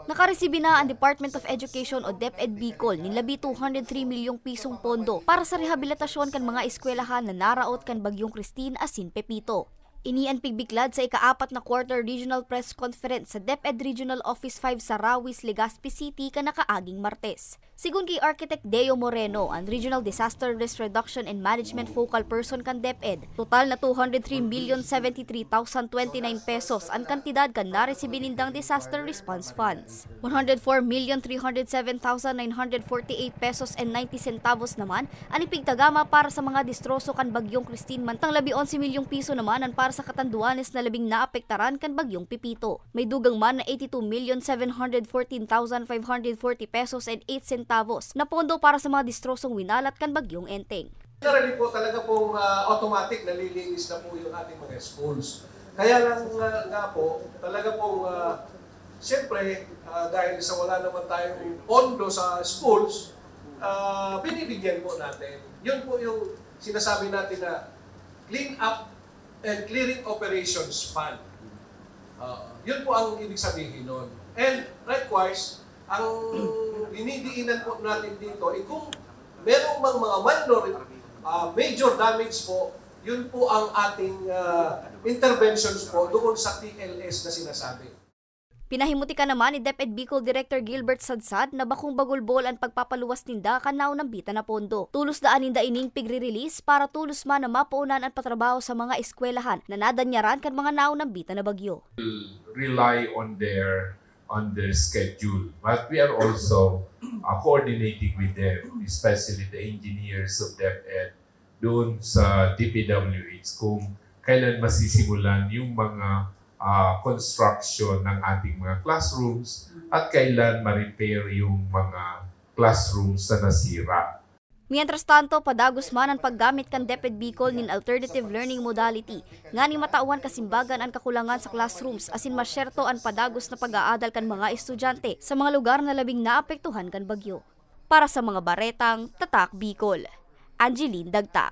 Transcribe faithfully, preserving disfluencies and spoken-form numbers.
Nakaresibi na an Department of Education o DepEd Bicol nin labi two hundred three milyong pisong pondo para sa rehabilitasyon kan mga eskwelahan na naraot kan Bagyong Christine asin Pepito. Ini an pigbiklad sa ikaapat na quarter regional press conference sa DepEd Regional Office five sa Rawis, Legazpi City kan nakaaging Martes. Sigon ki Architect Deo Moreno, an Regional Disaster Risk Reduction and Management Focal Person kan DepEd, total na two hundred three million seventy three thousand twenty nine pesos an kantidad kan naresibi nindang disaster response funds. One hundred four million three hundred seven thousand nine hundred forty eight pesos and ninety centavos naman an ipigtagama para sa mga distroso kan Bagyong Christine, mantang labi onse milyong piso naman an para sa katanduanes na labing naapektaran kan Bagyong Pepito. May dugang man na eighty two million seven hundred fourteen thousand five hundred forty pesos and eight centavos na pondo para sa mga distrosong winalat kan Bagyong Enteng. Generally po, talaga pong ah, automatic nalilinis na po yung ating mga schools. Kaya lang nga, nga po, talaga pong, ah, siyempre, ah, dahil sa wala naman tayong pondo sa schools, ah, binibigyan po natin. Yun po yung sinasabi natin na clean up and clearing operations fund. Ah, yun po ang ibig sabihin nun. And likewise, ang dinidiinan po natin dito, eh, kung meron mang mga minor, ah, major damage po, yun po ang ating ah, interventions po doon sa T L S na sinasabi. Pinahimutikan naman ni DepEd Bicol Director Gilbert Sadsad na bakong bagulbol an pagpapaluwas ninda kan naunambitan na pondo. Tolos daan ninda ining pigre-release para tolos man na mapoon an patrabaho sa mga eskwelahan na nadanyaran kan mga naunambitan na bagyo. Rely on their on their schedule. But we are also uh, coordinating with them, especially the engineers of DepEd, doon sa D P W H kung kailan masisimulan yung mga uh, construction ng ating mga classrooms at kailan ma-repair yung mga classrooms na nasira. Mientras tanto, padagos man an paggamit kan DepEd Bicol nin alternative learning modality, nganing matawan kasimbagan an kakulangan sa classrooms asin masyerto an padagos na pag-aadal kan mga estudyante sa mga lugar na labing naapektuhan kan bagyo. Para sa mga baretang Tatak Bicol, Angeline Dagta.